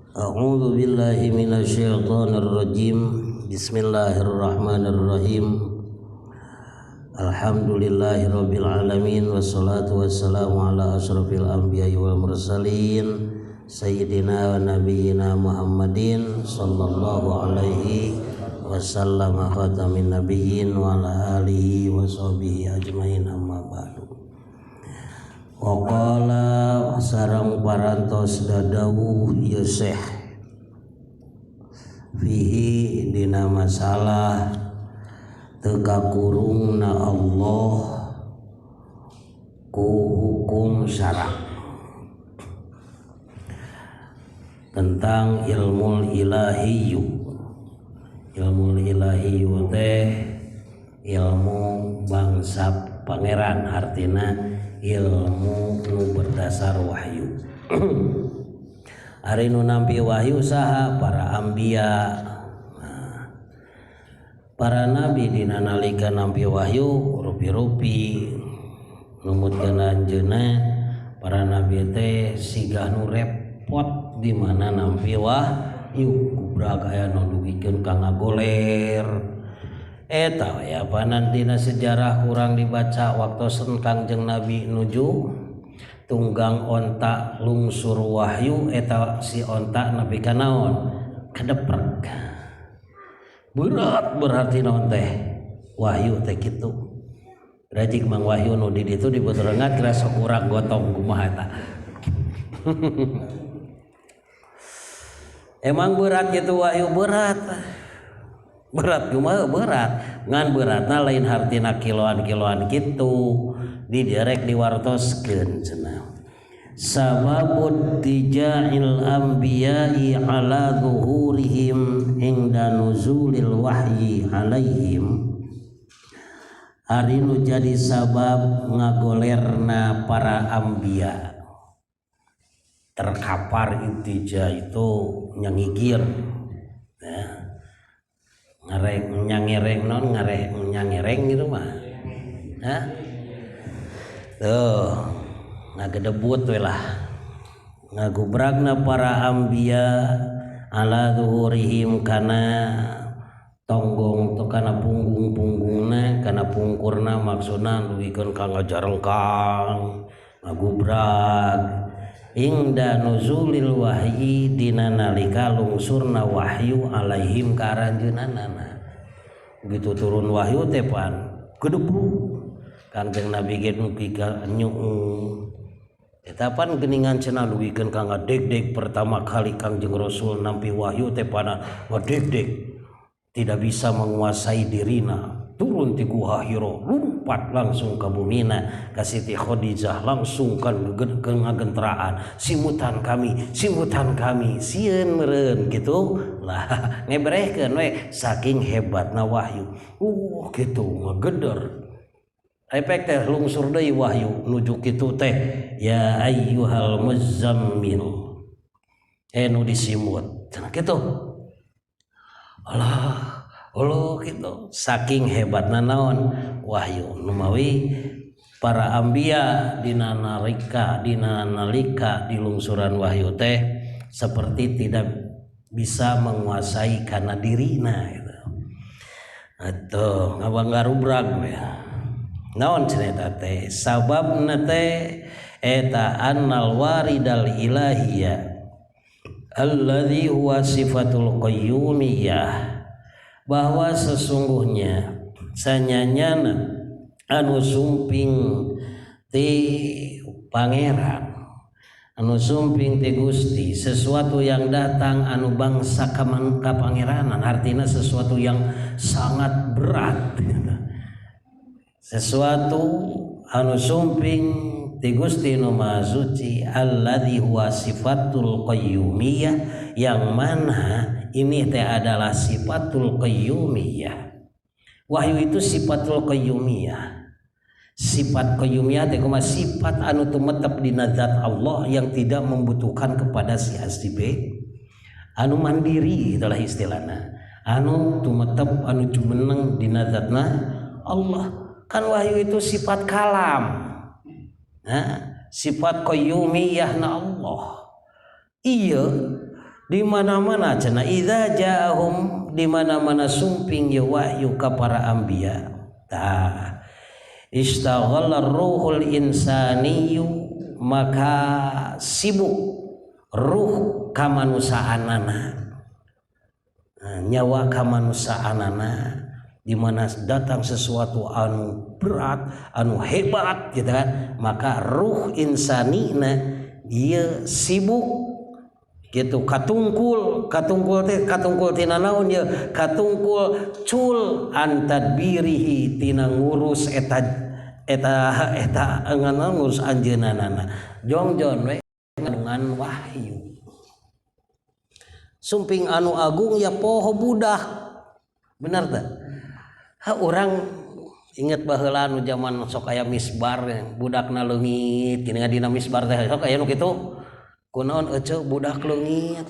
A'udzu billahi minasyaitonir rajim. Bismillahirrahmanirrahim. Alhamdulillahirabbil alamin wassalatu wassalamu ala asyrafil anbiya'i wal mursalin sayyidina wa nabiyyina Muhammadin sallallahu alaihi wasallam khatamin nabiyyin wa ala alihi wa sahbihi ajmain amma ba'du. Waqala sareng parantos dadawuh ieu Syekh fihi dina masalah teu kakurungna Allah ku hukum syara tentang ilmu ilahiyyu. Ilmu ilahiyyu teh ilmu bangsa pangeran, artina ilmu nu berdasar wahyu. Ari nu nampi wahyu saha? Para anbiya. Nah, para nabi dina nalika nampi wahyu rupi-rupi numutkeun anjeunna para nabi teh sigah nu repot di mana nampi wahyu gubrak aya nu dugikeun ka ngagoler. Eta ya panan dina sejarah kurang dibaca waktu Kangjeng Nabi nuju tunggang onta lungsur wahyu eta si onta nabi kanaon kadeprek berat berarti naon teh wahyu teh kitu rajik mang wahyu nu di ditu dibeterengat kira sok urang gotong kumaha eta. Emang berat gitu wahyu berat. Berat kumaha berat ngan beratna lain hartina kiloan-kiloan kitu diderek diwartoskeun cenah sababut tija'il anbiya'i ala zuhurihim inda nuzulil wahyi alaihim. Ari nu jadi sabab ngagolerna para anbiya terkapar intija itu nyangigir ya. Ngareng nyangereng non ngareng nyangereng gitu mah. Hah? Tuh, ngagedebut we lah. Ngagubragna para anbiya ala zuhurihim kana tonggong tu kana punggung-punggungna kana pungkurna maksudna dugikeun ka ngajarengkang ngagubrag ingda nuzulil wahyi dina nalika lungsurna wahyu alaihim ka aranjeunana. Begitu turun wahyu teh pan gedebruk Kangjeng Nabi ge dugi ka nyuung eta pan geuningan cenah dugikeun ka ngadegdeg pertama kali Kangjeng Rasul nampi wahyu teh pana ngadegdeg tidak bisa menguasai dirina turun ti Guha Hiro lompat langsung ke bumina ka Siti Khadijah langsung kan ngagenteraan simutan kami sieun meureun kitu lah ngebrehkeun we saking hebatna wahyu kitu ngegeder efek teh lungsur deui wahyu nuju kitu teh ya ayyuhal muzammil nu disimut cenah kitu Allah Allah gitu saking hebatna naon wahyu numawi para anbiya dina nalika dilungsuran wahyu teh seperti tidak bisa menguasai karena dirina gitu atuh ngabanggarubrag we naon cenah eta teh sababna teh eta annal waridal ilahiyah alladzi huwa sifatul qayyumiyah bahwa sesungguhnya sanyanyana anu sumping ti pangeran anu sumping ti Gusti sesuatu yang datang anu bangsa ka pangeranan artinya sesuatu yang sangat berat sesuatu anu sumping ti Gusti nu Maha Suci alladzi huwa sifatul qayyumiyah yang mana ini teh adalah sifatul qayyumiyah. Wahyu itu sifatul qayyumiyah. Sifat qayyumiyah teh kumaha sifat anu tumetep dina zat Allah yang tidak membutuhkan kepada si A si B. Anu mandiri itulah istilahna. Anu tumetep anu jumeneng dina zatna Allah. Kan wahyu itu sifat kalam. Nah, sifat qayyumiyah na Allah. Iya Di mana-mana cenah idza ja'ahum, di mana-mana sumping ye wahyu ka para anbiya. Tah istaghalla ruhul insaniyu, maka sibuk ruh kamanusaanana, nyawa kamanusaanana, di mana datang sesuatu anu berat, anu hebat gitu kan, maka ruh insanina dia sibuk gitu, katungkul, katungkul teh katungkul tina naon ye, katungkul cul antadbirihi tina ngurus eta eta eta ngan ngurus anjeunana, jongjon we dengan wahyu. Sumping anu agung ya poho budak, bener teh? Ha, urang inget baheula nu zaman sok aya misbar, budakna leungit gini, dina misbar teh sok aya nu kitu, kunaon ece budak leungit?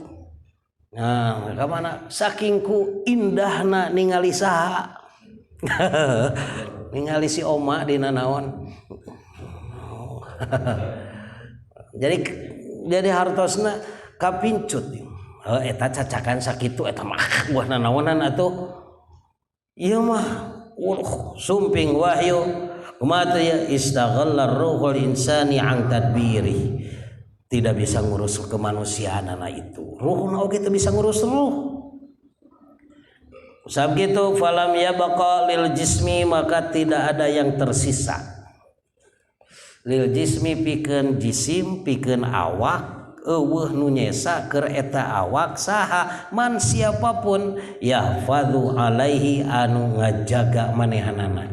Nah, ka mana saking ku indahna ningali saha, ningali si oma dina naon. Jadi hartosna kapincut eta cacakan sakitu eta mah buah nanaonan atuh ieu mah. Sumping wahyu kumaha ya, istaghalla ruhul insani an tadbiri, tidak bisa ngurus kemanusiaan anak itu, ruh oge teu bisa ngurus ruh. Sabab gitu falam yabqa lil jismi, maka tidak ada yang tersisa lil jismi pikeun jisim, pikeun awak, eueuh nu nyesa keur eta awak saha man siapapun yahfadzu alaihi anu ngajaga manehanana.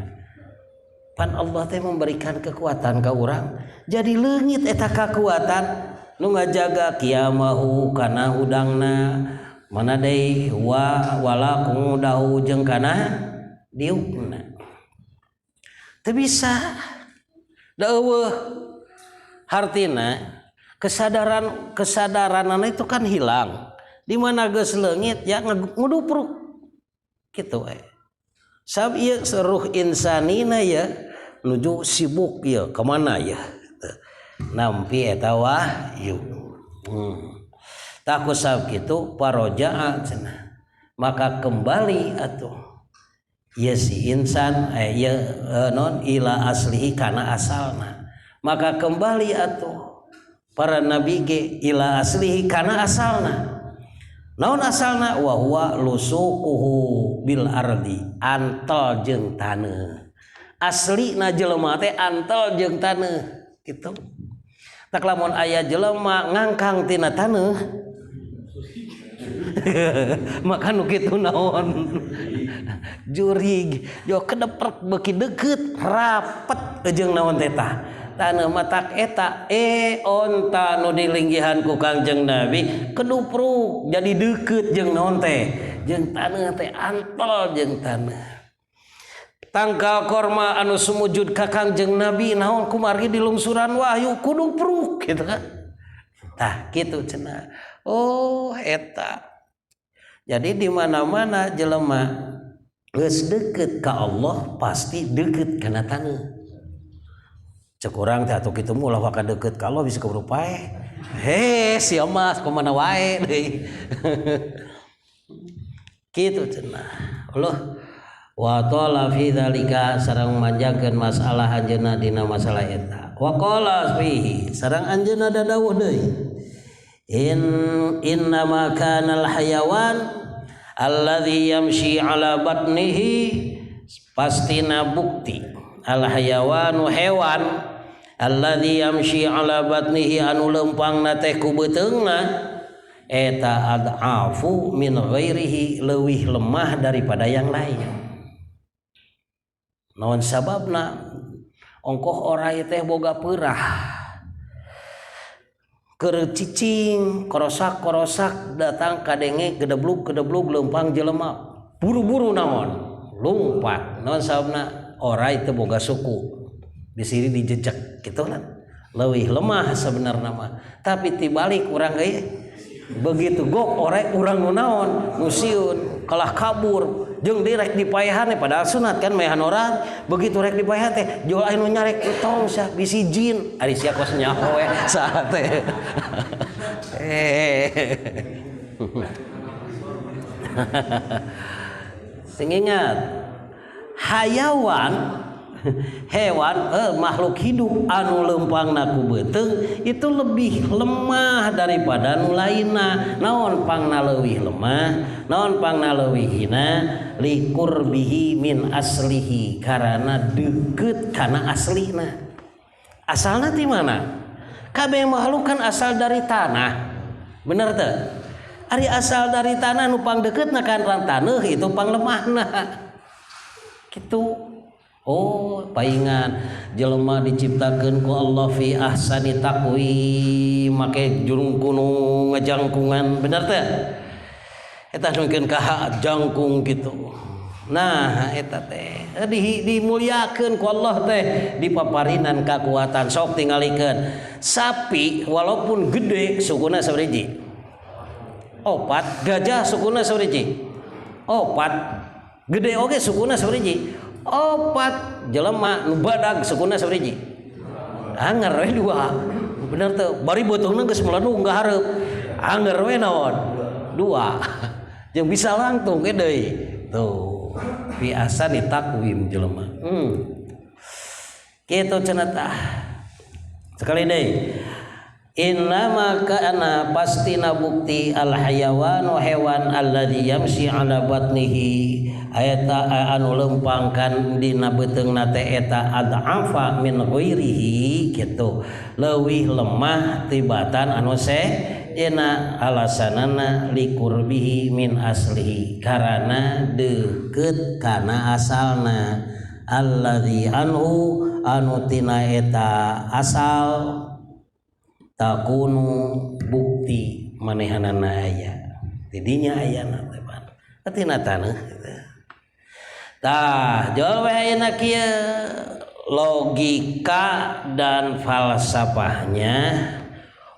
Pan Allah teh memberikan kekuatan ka urang, jadi leungit eta kakuatan nu ngajaga kiamahu kana hudangna, mana deui wa wala qumudahu jeung kana diukna, teu bisa da eueuh. Hartina kesadaran, kesadaranana itu kan hilang, di mana geus leungit ya ngudupruk kitu we. Sab ieu ruh insanina ya nuju sibuk ya kemana ya nampi eta wahyu. Taku sab kitu parojaa cenah, maka kembali atuh ya si insan ya non ila aslihi kana asalna, maka kembali atuh para nabi ge ila aslihi kana asalna. Naon asalna? Wa huwa lusuquhu bil ardi, antel jeung taneuh. Aslina jelema teh antel jeung taneuh kitu. Tak lamun aya jelema ngangkang tina taneuh, maka nu kitu naon? Jurig. Jo kedeprek beuki deukeut rapet jeung naon teh tah taneuh. Matak eta onta nu dilinggihan ku Kangjeng Nabi kedupruk jadi deukeut jeung naon teh, jeung taneuh teh, antel jeung taneuh. Tangkal korma anu sumujud ka Kangjeng Nabi naon kumargi dilungsuran wahyu kudupruk gitu kan. Tah kitu cenah. Oh eta, jadi di mana-mana jelema geus deukeut ka Allah pasti deukeut kana taneuh. Cek urang teh atuh kitu mah ulah waka deukeut ka Allah, bisa keburu paeh. He sia mah kumaha wae deui kitu cenah. Allah wa ta'ala fi dzalika, sareng manjangkeun masalah anjeunna dina masalah eta. Wa qala fihi, sareng anjeunna dadawuh deui, in innama kanal hayawan alladzi yamshi ala batnihi, pastina bukti al hayawanu hewan alladzi yamshi ala batnihi anu leumpangna teh ku beuteungna eta ad'afu min ghairihi, leuwih lemah daripada yang lain. Naon sababna? Ongkoh orai teh boga peurah keur cicing korosak-korosak datang kadenge gedeblug-gedeblug leumpang jelema, buru-buru naon lumpat. Naon sababna? Orai teu boga suku, di sini dijejek gitu kan, leuwih lemah sebenarnya mah. Tapi tibalik urang ge begitu gok orai urang nu naon nu sieun kalah kabur jeung direk dipaehan, padahal sunat kan maehan orang. Begitu rek dipaehan teh jual anu nyarek, tong sia bisi jin, ari sia kos nyaho we saha teh. Sing ingat, hayawan, hewan, makhluk hidup anu lempangna ku beuteung itu lebih lemah daripada nu lainna. Naon pangna leuwih lemah, naon pangna leuwih hina? Liqurbihi min aslihi, karena deket kana aslina. Asalna ti mana? Kabeh makhluk kan asal dari tanah, bener teu? Ari asal dari tanah, nu pang deketna kan taneuh, itu pang lemahna kitu. Oh, paingan jelema diciptakeun ku Allah fi ahsani taqwim, make jurung kuno ngajangkungan, bener teh? Eta mungkin ka jangkung gitu. Nah, eta teh dimuliakeun ku Allah teh, dipaparinan kakuatan. Sok tingalikeun sapi, walaupun gede sukuna sabaraha? Opat. Gajah sukuna sabaraha? Opat. Gede oge sukuna sabaraha? Opat. Jelema nu badag sukuna sabaraha? Anger we dua, bener teu? Bari beuteungna geus meledung ka hareup, anger we naon? Dua. Jeung bisa langtung ge deui tuh. Biasa ditakwim jelema, kitu cenah. Tah, sekali deui, innama kana pastina bukti al hayawanu hewan alladzi yamsi ala batnihi eta anu lempangkan dina beuteungna teh eta ad'afa min ghairihi kitu, leuwih lemah tibatan anu dina, alasanana liqurbihi min aslihi, karana deukeut kana asalna, alladzi anhu anu tina eta asal takunu bukti manehanana aya tidinya ayana teh pan tina taneuh gitu. Tah, jawab ayeuna kieu logika dan falsafahnya,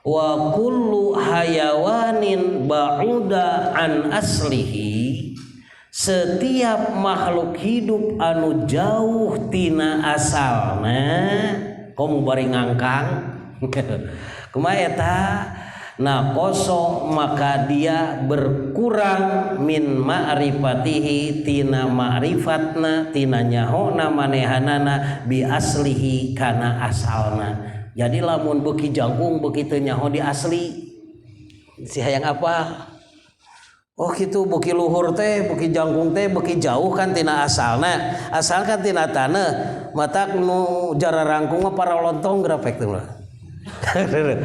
wa kullu hayawanin ba'uda an aslihi, setiap makhluk hidup anu jauh tina asalna, komo bari ngangkang, kumaha eta? Naqoso maka dia berkurang, min ma'rifatihi tina ma'rifatna, tina nyahona manehanana, bi aslihi kana asalna. Jadi lamun beuki jangkung beuki teu nyaho di asli si hayang apa. Oh gitu, beuki luhur teh, beuki jangkung teh beuki jauh kan tina asalna. Asal kan tina taneuh, matak nu jararangkung mah para lontong grapek teh mah.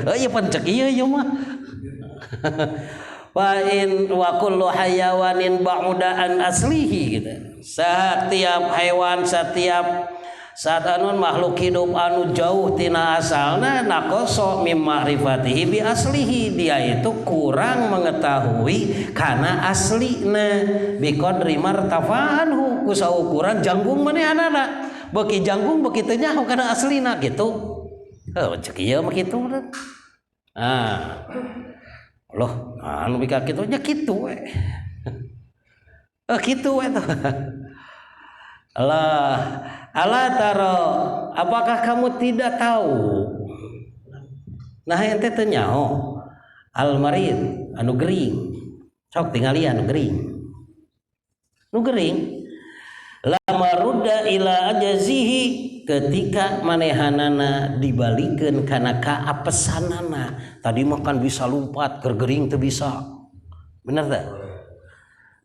Oh iya, pancek iya ieu mah. Wa in wa kullu hayawanin ba'uda an aslihi gitu. Setiap hewan, setiap saat anu makhluk hidup anu jauh tina asalna, naqoso mim ma'rifatihi bi aslihi, dia itu kurang mengetahui karena aslina, bi qadri martafa'anhu ku saukuran jangkung manehanana. Beuki jangkung beuki teu nyaho kana aslina gitu. Oh, cek ieu mah kitu. Ah. Loh, anu bika kitu nya kitu we. Oh, kitu we tuh. Allah, ala taro, apakah kamu tidak tahu? Nah, ente teu nyaho al marid anu gering. Sok tingali anu gering. Nu gering lama rudda ila ajazihi, ketika manehanana dibalikeun kana kaapesanana. Tadi mah kan bisa lompat, keur gering teu bisa, bener teu?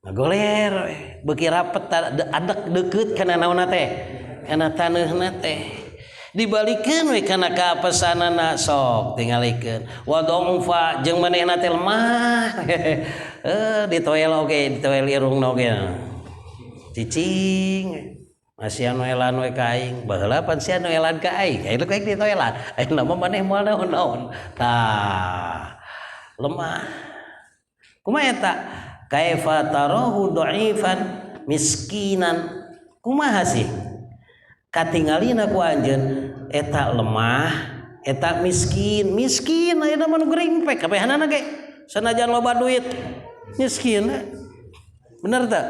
Ngagoler beuki rapet adek deukeut kana naonna teh, kana taneuhna teh. Dibalikeun we kana kaapesanana, sok tingalikeun, wa dha'ufa jeung manehna teh lemah, ditoel oge, ditoel irungna oge cicing. Masih anu elan we ka aing baheula, pan sia nu elan ka aing, aing ku ditoelan, ayeuna mah maneh moal naon-naon. Tah, lemah kumaha eta? Kaifa tarahu dha'ifan miskinan, kumaha sih katingalina ku anjeun eta lemah, eta miskin? Miskin ayeuna mah nu gering pek kabehanana ge, sanajan loba duit miskin, bener teu?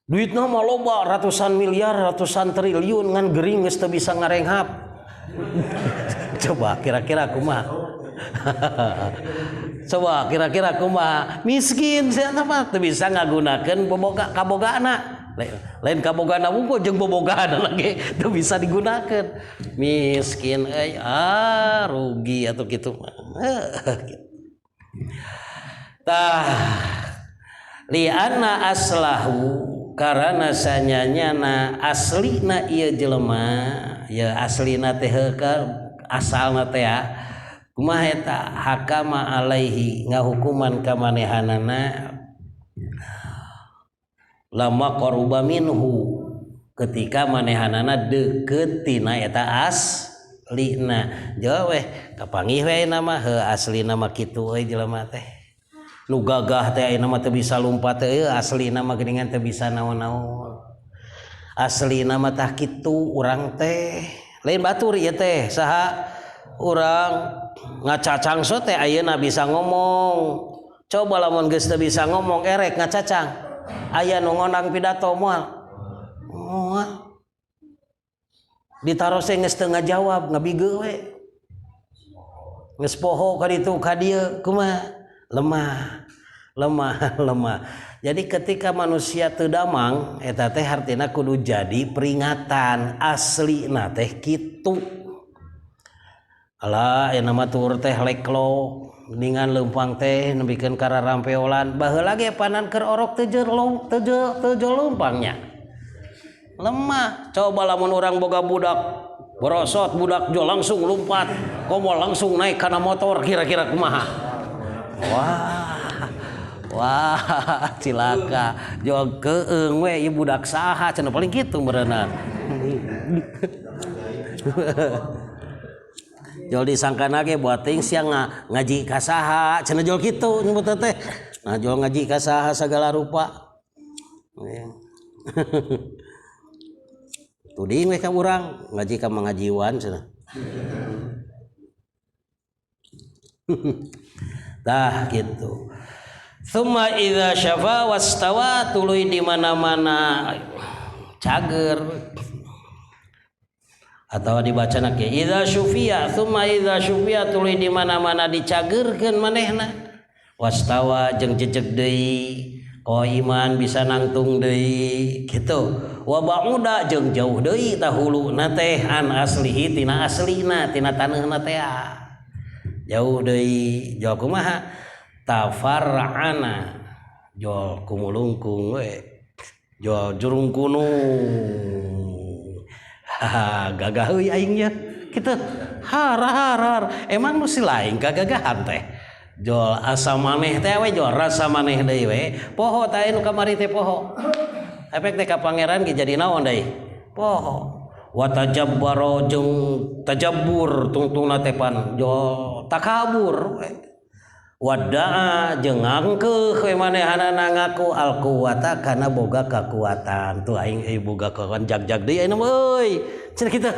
Duitna mah loba, ratusan miliar, ratusan triliun, ngan gering geus teu bisa ngarenghap. Coba kira-kira kumaha? Coba kira-kira kumaha miskin sia mah teu bisa ngagunakeun boboga kabogana. Lain kabogana wungkul jeung bobogaana lagi teu bisa digunakeun. Miskin euy, ah rugi atuh kitu mah. Tah li anna aslahu karana sanyanyana aslina ieu jelema ya aslina teh asalna teh kumaha eta hakama alaihi ngahukuman ka manehanana lama qaruba minhu ketika manehanana deukeut tina eta aslina jauh weh kapanggih we ayeuna mah heuh aslina mah kitu euy jelema teh nu gagah teh ayeuna mah teu bisa lumpat teh aslina mah geuningan teu bisa naon-naon aslina mah tah kitu urang teh lain batur ieu teh saha urang ngacacang so teh ayeuna bisa ngomong coba lamun geus teu bisa ngomong erek ngacacang aya nu ngondang pidato moal moal ditaros geus teu ngajawab ngabigeu we geus poho ka ditu ka dieu kumaha lemah lemah lemah. Jadi ketika manusia teu damang eta teh hartina kudu jadi peringatan aslina teh kitu. Alah ayeuna mah tuur teh leklo ningan leumpang teh nepikeun ka rarampeolan baheula ge panan keur orok teu teu leumpangnya. Lemah. Coba lamun urang boga budak borosot budak jo langsung lompat komo langsung naik kana motor kira-kira kumaha. Wah. Wah, cilaka. Jol keung we ieu budak saha cenah paling kitu meureunna. Jol disangkana ge buat ting siang ngaji ka saha cenah jol kitu nyebut teh. Nah jol ngaji ka saha sagala rupa. Tuding we ka urang ngaji ka mangajiwan cenah. Tah kitu. Tsumma idza syafa wastawa tuluy di mana-mana cager atau dibaca ke idza syufiya tsumma idza syufiya tuluy di mana-mana dicagerkeun manehna wastawa jeung jejeg deui qaiman bisa nangtung deui kitu wa ba'uda jeung jauh deui tahuluna teh an aslihi tina aslina tina taneuhna teh jauh deui jauh kumaha tafar'ana jol kumulungkung we jol jurung kunung haha gagah euy aing nya kitu har har har emang nu si lain kagagahan teh jol asa maneh teh we jol rasa maneh deui we poho tah nu kamari teh poho efek teh ka pangeran ge jadi naon deui poho wa tajabbaro jeung tajabbur tungtungna teh pan jol takabur we wadaa jeung ngangkeuh we manehanana ngaku alquwata kana boga kakuatan tuh aing euy boga kakuatan jag-jag deui ayeuna mah euy cenah kitu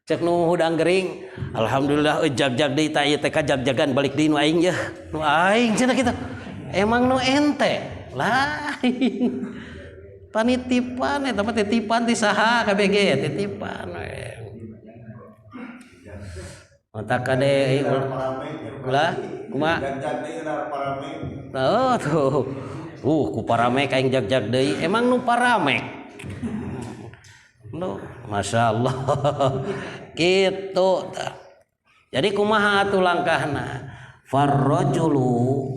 cek nu hudang gering alhamdulillah euy jag-jag deui tah ieu teh kajag-jagan balik deui nu aing yeuh nu aing cenah kitu emang nu ente lain panitipan eta mah titipan ti saha KBG titipan we mata kade ulah kumaha jag-jag deui paramek. Oh tuh. Ku paramek aing jag-jag deui. Emang nu paramek. Nu, masyaallah. Kitu tah. Jadi kumaha atuh langkahna? Farrajulu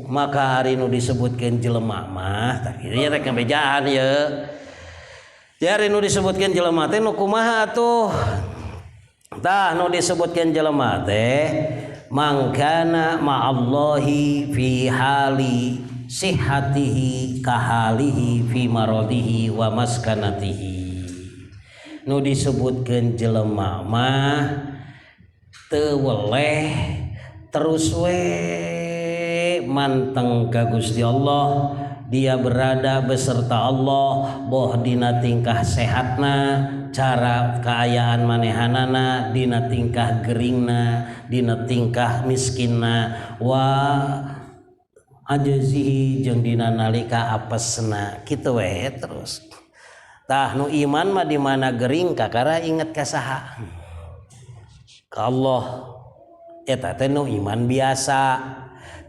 maka ari nu disebutkeun jelema mah tah kieu rek ngabejaan ieu. Jadi ari nu disebutkeun jelema teh nu kumaha atuh? Tah nu disebutkeun jelema teh mangkana ma'allahi fi hali sihhatihi kahalihi fi maradihi wa maskanatihi. Nu disebutkeun jelema mah teu weleh terus we manteng ka Gusti Allah, dia berada beserta Allah boh dina tingkah sehatna, cara kaayaan manehanana, dina tingkah geringna, dina tingkah miskinna, wa ajazihi jeung dina nalika apesna kitu we terus. Tah nu iman mah di mana gering kakara inget ka saha? Ka Allah. Eta teh nu iman biasa.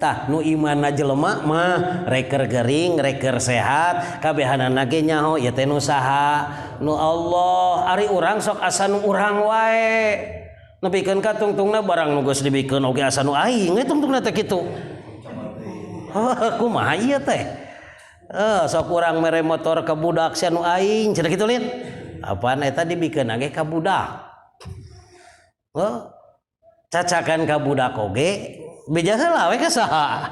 Tah nu imanna jelema mah reker gering, reker sehat, kabehanana ge nyaho ieu teh nu saha? Nu Allah. Ari urang sok asa nu urang wae. Nepikeun ka tungtungna barang nu geus dibikeun oge asa nu aing we tungtungna teh kitu. Heuh kumaha ieu teh? Sok urang mere motor ka budak sia nu aing cenah kitu lin. Apaan eta dibikeun ge ka budak. Heuh. Cacakan ka budak oge beja heula we ka saha.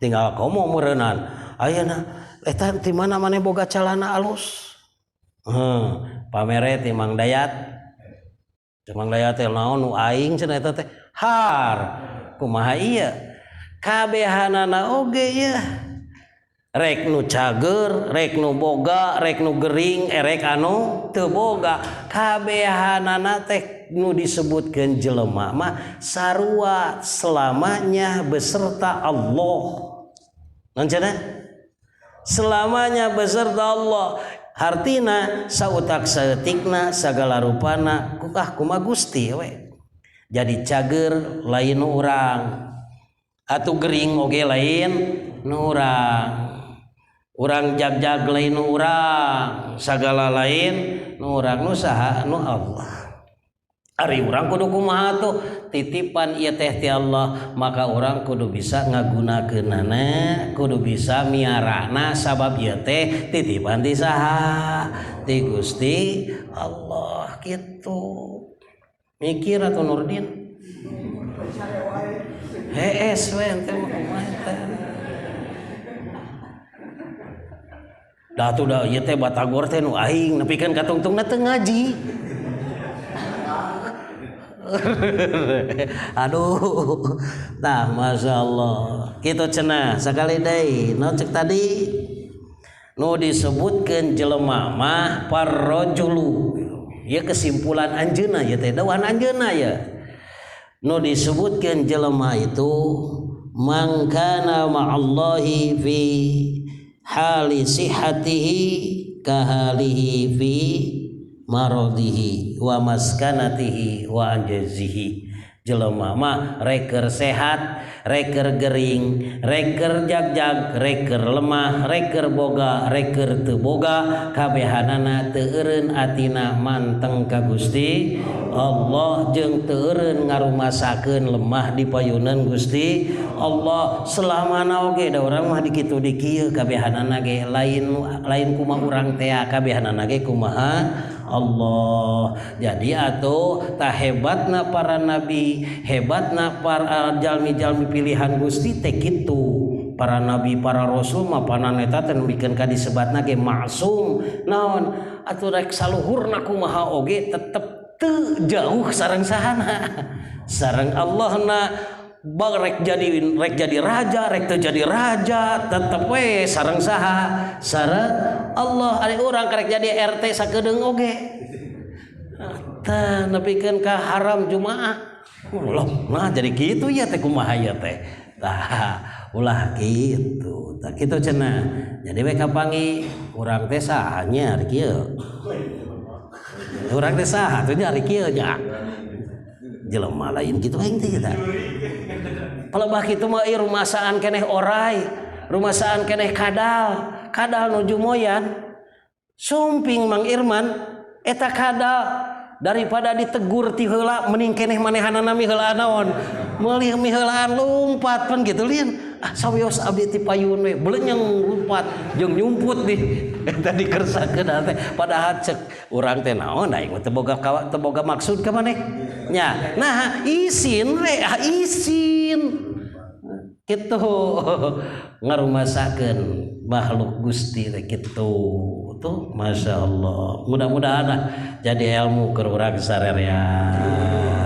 Tinggal komo meureunnan. Ayeuna eta ti mana maneh boga calana alus? Heuh, pamere ti Mang Dayat. Ti Mang Dayat teh naon nu aing cenah eta teh. Har, kumaha ieu? Kabehanana oge ieu. Rek nu cager, rek nu boga, rek nu gering, erek anu teu boga. Kabehanana teh nu disebutkeun jelema mah sarua selamanya beserta Allah. Naon cenah? Selamanya beserta Allah. Hartina sautak saeutikna sagala rupana kukah kumaha Gusti we. Jadi cager lain nu urang. Atuh gering oge lain nu urang. Urang jag-jag lain nu urang, sagala lain nu urang, nu saha? Nu Allah. Ari urang kudu kumaha tuh? Titipan ieu teh ti Allah, maka urang kudu bisa ngagunakeunana, kudu bisa miarana sabab ieu teh titipan ti saha? Ti Gusti Allah kitu. Mikir atuh Nurdin. Hees we ente mah kumaha teh. Dah tuh dah ieu teh batagor teh nu aing nepikeun ka tungtungna teu ngaji. Aduh. Tah masyaallah. Kitu cenah sakali deui. Naon cek tadi? Nu disebutkeun jelema mah parrajulu. Ieu kesimpulan anjeunna ieu teh dawuhan anjeunna ya. Nu disebutkeun jelema itu mangkana ma'allahi fi hali sihatihi kahalihi fi maradihi wa maskanatihi wa anjazihi. Jelema mah reker sehat, reker gering, reker jagjag, reker lemah, reker boga, reker teu boga, kabehanana teu eureun atina manteng ka Gusti Allah jeung teu eureun ngarumasakeun lemah di payunan Gusti Allah. Selamana oge da urang mah dikitu dikieu kabehanana ge lain lain kumaha urang teh kabehanana ge kumaha Allah. Jadi atuh tah hebatna para nabi, hebatna para jalmi-jalmi pilihan Gusti teh kitu. Para nabi, para rasul mah panan eta teh nepikeun ka disebatna ge maksum. Naon atuh rek saluhurna kumaha oge tetep teu jauh sareng sahana. Sareng Allahna. Bang rek jadi raja, rek teu jadi raja, tetep we sareng saha? Sareng Allah. Ari urang karek jadi RT sakedeung oge. Tah nepikeun ka haram Jumaah. Loh, nah jadi kitu ya teh kumaha ya teh. Tah ulah kitu. Tah kitu cenah. Jadi we kapangi urang teh saha nya ari kieu. Urang teh saha tuh nya ari kieu nya. Jelema lain kitu aing teh kita. Palebah kitu mah ieu rumasaan keneh orai, rumasaan keneh kadal, kadal nuju moyan. Sumping Mang Irman eta kadal daripada ditegur ti heula mending keneh manehanana mi heula naon. Meulih miheulaan lumpat pan kitu lin. Ah sawios abdi ti payun we belenyeng lumpat jeung nyumput di eta dikersakeun teh padahal cek urang teh naon aing mah teu boga maksud ka maneh. Nya, nah isin we, ah isin. Kitu ngarumasakeun makhluk Gusti teh kitu. Tuh masyaallah. Mudah-mudahan lah jadi ilmu keur urang sarerea.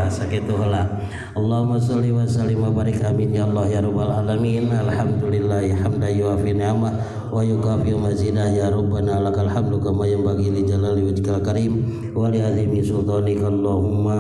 Sakitu heula. Allahumma sholli wa sallim wa barik amin ya Allah ya rabbal alamin. Alhamdulillah hamdan yuafi ni'amah wa yukafi mazidah ya rabbana lakal hamdu kama yanbaghi li jalali wajhikal karim wa li azimi sultanika. Allahumma